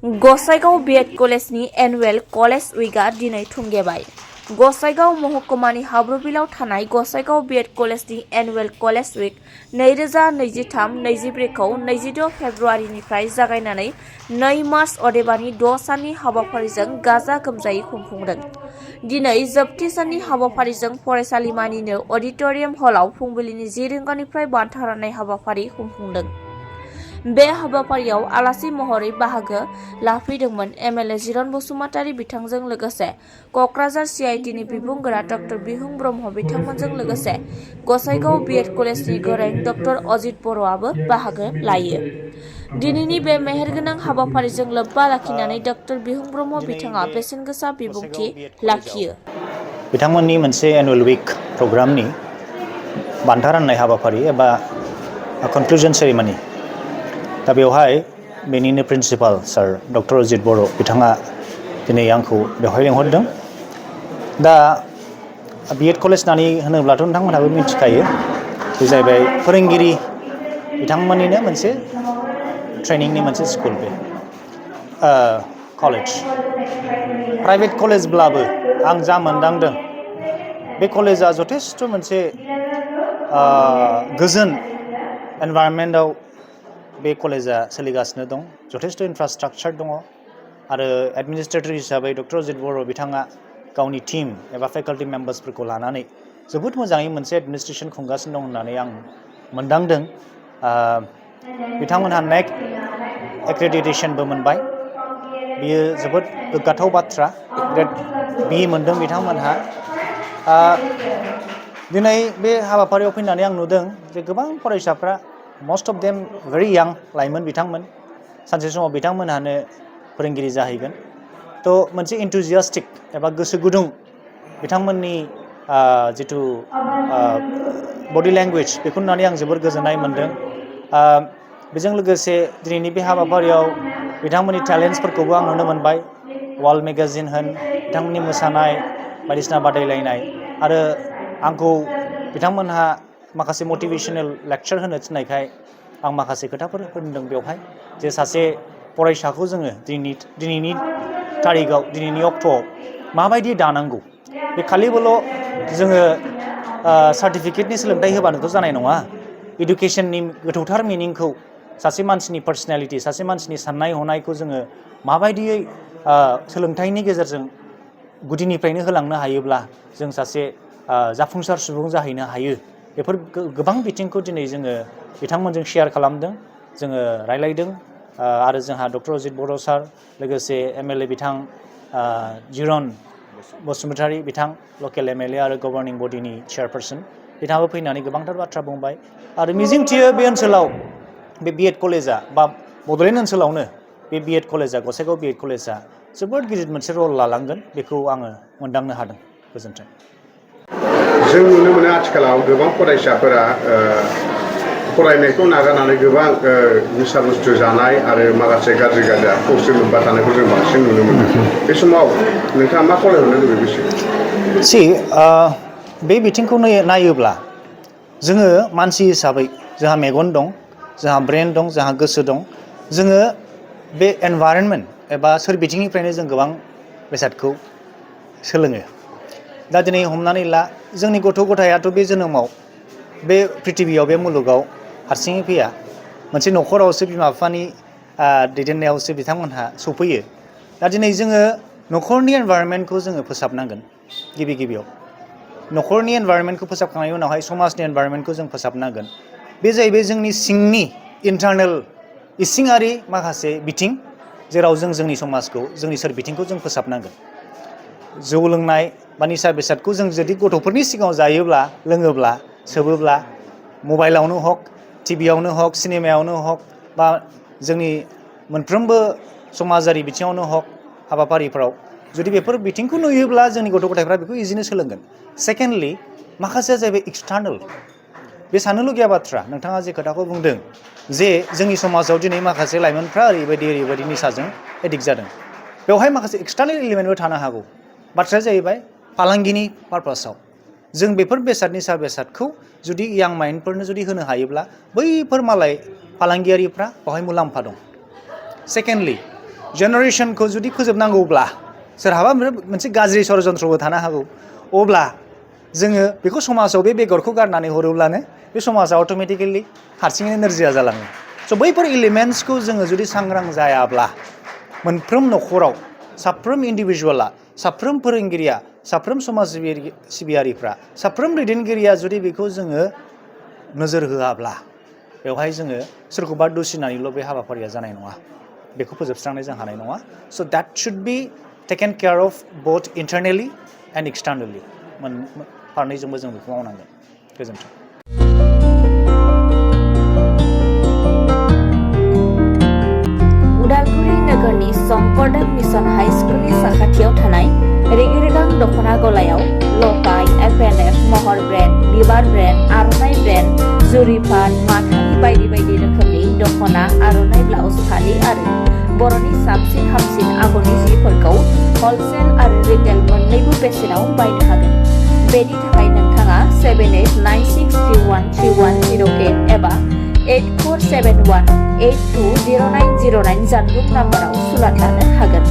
Gossaigaon B.Ed कलेजनि annual college उइकआ दिनै थुंगेबाय। गसाइगाव महकुमानि हाब्रुबिलाव थानाय गसाइगाव B.Ed कलेजनि एनुवेल कलेज उइक 2023-24 खौ 26 फेब्रुआरिनिफ्राय जागायनानै 2 मार्च अदेबानि 6 साननि हाबाफारिजों गाजा गोमजायै खुंफुंदों। दिनै जोबथि साननि हाबाफारिजों फरायसालिमानिनो अडिटोरियम हलाव फुंबिलिनि 10 रिंगानिफ्राय बान्था राननाय हाबाफारि खुंफुंदों। बे हाबाफारियाव आलासि महरै बाहागो लाफैदोंमोन MLA जिरन बसुमतारी बिथांजों लोगोसे कक्राझार CITनि बिबुंगोरा डॉ बिहुं ब्रह्म बिथांमोनजों लोगोसे गसाइगाव B.Ed कलेजनि गोरें डॉ अजित बर'आबो बाहागो लायो। दिनैनि बे मेहेरगोनां हाबाफारिजों लोब्बा लाखिनानै डॉ बिहुं ब्रह्म बिथाङा बेसेनगोसा बिबुंथि लाखियो। बिथांमोननि मोनसे एनुअल उइक प्रग्रामनि बान्था राननाय हाबाफारि एबा कनक्लुजन सेरेमनी दा बेवहाय बेनिनो प्रिन्सिपाल सार डॉ अजित बर' बिथाङा दिनै आंखौ बेवहाय लेंहरदों। दा B.Ed कलेज होनोब्लाथ' नोंथांमोनहाबो मिथिखायो बे जाहैबाय फोरोंगिरि बिथांमोननिनो मोनसे ट्रेनिंनि मोनसे स्कुल बे कलेज प्राइभेट कलेजब्लाबो आं जा मोनदांदों बे कलेजा जथेस्थ' मोनसे गोजोन एनभायरनमेन्टआव बे कलेजा सोलिगासिनो दं। जथेस्थ' इनफ्रास्ट्राक्चार दङ आरो एडमिनिस्ट्रेटर हिसाबै डॉ अजित बर' बिथाङा गावनि टीम एबा फेकाल्टी मेम्बार्सफोरखौ लानानै जोबोद मोजाङै मोनसे एडमिनिस्ट्रेसन खुंगासिनो दं होननानै आं मोनदांदों। बिथांमोनहा नेक एक्रेडिटेशनबो मोनबाय। बियो जोबोद गोग्गाथाव बाथ्रा। ग्रेड B मोनदों बिथांमोनहा। दिनै बे हाबाफारियाव फैनानै आं नुदों जे गोबां फरायसाफ्रा most of them very young लाइमोन बिथांमोन। सानसे समाव बिथांमोनहानो फोरोंगिरि जाहैगोन। थ' मोनसे एन्थुजियास्टिक एबा गोसो गुदुं बिथांमोननि जिथु बडि लेंगुवेज बेखौ नुनानै आं जोबोर गोजोननाय मोनदों। बेजों लोगोसे दिनैनि बे हाबाफारियाव बिथांमोननि टेलेन्ट्सफोरखौबो आं नुनो मोनबाय। वाल मेगाजिन होन बिथांमोननि मोसानाय बायदिसिना बादायलायनाय आरो आंखौ बिथांमोनहा माखासे मटिभेशनेल लेक्चार होनो थिननायखाय आं माखासे खोथाफोर होनदों बेवहाय जे सासे फरायसाखौ जोङो दिनैनि थारिखआव दिनैनि अक्ट'आव माबायदि दानांगौ बे खालिबोल' जोङो सार्टिफिकेटनि सोलोंथाइ होबानोथ' जानाय नङा। इडुकेसननि गोथौथार मिनिंखौ सासे मानसिनि पार्सनेलिटि सासे मानसिनि साननाय हनायखौ जोङो माबायदियै सोलोंथाइनि गेजेरजों गुदिनिफ्रायनो होलांनो हायोब्ला जों सासे जाफुंसार सुबुं जाहैनो हायो। बेफोर गोबां बिथिंखौ दिनै जोङो बिथांमोनजों शेयार खालामदों, जोङो रायलायदों आरो जोंहा डॉ अजित बर' सार लोगोसे MLA बिथां जिरन बसुमतारी बिथां लकेल MLA आरो गभर्निं बडिनि चेयारपारसन बिथाङाबो फैनानै गोबांथार बाथ्रा बुंबाय आरो मिजिंथियो बे ओनसोलाव बे B.Ed कलेजा बा बड'लेण्ड ओनसोलावनो बे B.Ed कलेजा गसाइगाव B.Ed कलेजा जोबोद गिदिर मोनसे रल लालांगोन बेखौ आङो मोनदांनो हादों। गोजोन्थों। जों नुनो मोनो आथिखालाव गोबां फरायसाफोरा फरायनायखौ नागारनानै गोबां निसा बुस्थु जानाय आरो माखासे गाज्रि आखुजों लोब्बा थानायखौ जों बांसिन नुनो मोनो। बे समाव नोंथाङा मा खावलायहरनो लुबैयो बिसोर? बे बिथिंखौ नायोब्ला जोङो मानसि हिसाबै जोंहा मेगन दं, जोंहा ब्रेन दं, जोंहा गोसो दं। जोङो बे एनभायरनमेन्ट एबा सोरबिथिंनिफ्रायनो जों गोबां बेसादखौ सोलोङो। दा दिनै हमनानै ला जोंनि गथ' गथायाथ' बे जोनोमाव बे प्रिथिबियाव बे मुलुगाव हारसिङै फैया। मोनसे न'खरावसो बिमा बिफानि दैदेननायावसो बिथांमोनहा सफैयो। दा दिनै जोङो न'खरनि एनभायरनमेन्टखौ जोङो फोसाबनांगोन गिबियाव। न'खरनि एनभायरनमेन्टखौ फोसाबखांनायनि उनावहाय समाजनि एनभायरनमेन्टखौ जों फोसाबनांगोन। बे जाहैबाय जोंनि सिंनि इन्टारनेल इसिङारि माखासे बिथिं जेराव जों जोंनि समाजखौ जोंनि सोरबिथिंखौ जों फोसाबनांगोन। जौ लोंनाय बा निसा बेसादखौ जों जुदि गथ'फोरनि सिगाङाव जायोब्ला लोङोब्ला सोबोब्ला मबाइलावनो हक टिभियावनो हक सिनेमायावनो हक बा जोंनि मोनफ्रोमबो समाजारि बिथिङावनो हक हाबाफारिफ्राव जुदि बेफोर बिथिंखौ नुयोब्ला जोंनि गथ' गथायफ्रा बेखौ इजिनो सोलोंगोन। सेकेन्डलि माखासेया जाहैबाय एक्सटार्नेल। बे साननो लुगैया बाथ्रा नोंथाङा जे खोथाखौ बुंदों जे जोंनि समाजाव दिनै माखासे लाइमोनफ्रा ओरैबायदि निसाजों एडिक्ट जादों। बेवहाय माखासे एक्सटार्नेल एलिमेन्टबो थानो हागौ। बाथ्राया जाहैबाय फालांगिनि पारपासाव जों बेफोर निसा बेसादखौ जुदि यां माइन्डफोरनो जुदि होनो हायोब्ला बैफोर मालाय फालांगियारिफ्रा बेवहाय मुलाम्फा दं। सेकेन्डलि जेनेरेसनखौ जुदि फोजोबनांगौब्ला सोरहाबा मोनसे गाज्रि षड़यन्त्रबो थानो हागौ अब्ला जोङो बेखौ समाजाव बे बेगरखौ गारनानै हरोब्लानो बे समाजा अट'मेटिकेलि हारसिङैनो नोरजिया जालाङो स' बैफोर एलिमेन्ट्सखौ जोङो जुदि सांग्रां जायाब्ला मोनफ्रोम न'खराव साफ्रोम इन्डिभिजुवेला साफ्रोम फोरोंगिरिया साफ्रोम समाज सिबियारिफ्रा साफ्रोम दैदेनगिरिया जुदि बेखौ जोङो नोजोर होआब्ला बेवहाय जोङो सोरखौबा दुसिनानैल' बे हाबाफारिया जानाय नङा बेखौ फोजोबस्रांनाय जों हानाय नङा स' that should be taken care of बोथ इन्टारनेलि एन्ड एक्सटार्नेलि फारनैजोंबो जों बेखौ मावनांगोन गोजोन्थों उदालगुरि नोगोरनि शंकरदेव मिशन हाई स्कुलनि साखाथियाव थानाय रेगे-रेगां दख'ना गलायाव लफाय, FNF, महर ब्रेन्ड, बिबार ब्रेन्ड, आर'नाइ ब्रेन्ड, जुरिफात, माथानि बायदि बायदि रोखोमनि दख'ना, आर'नाइ ब्लाउस, फालि आरो बर'नि साबसिन हामसिन आगरनि जिफोरखौ हलसेल आरो रिटेल मोन्नैबो बेसेनाव बायनो हागोन। बेनि थाखाय नोंथाङा 7896313108 एबा 8471820909 जानबुं नाम्बाराव सुलाद लानो हागोन।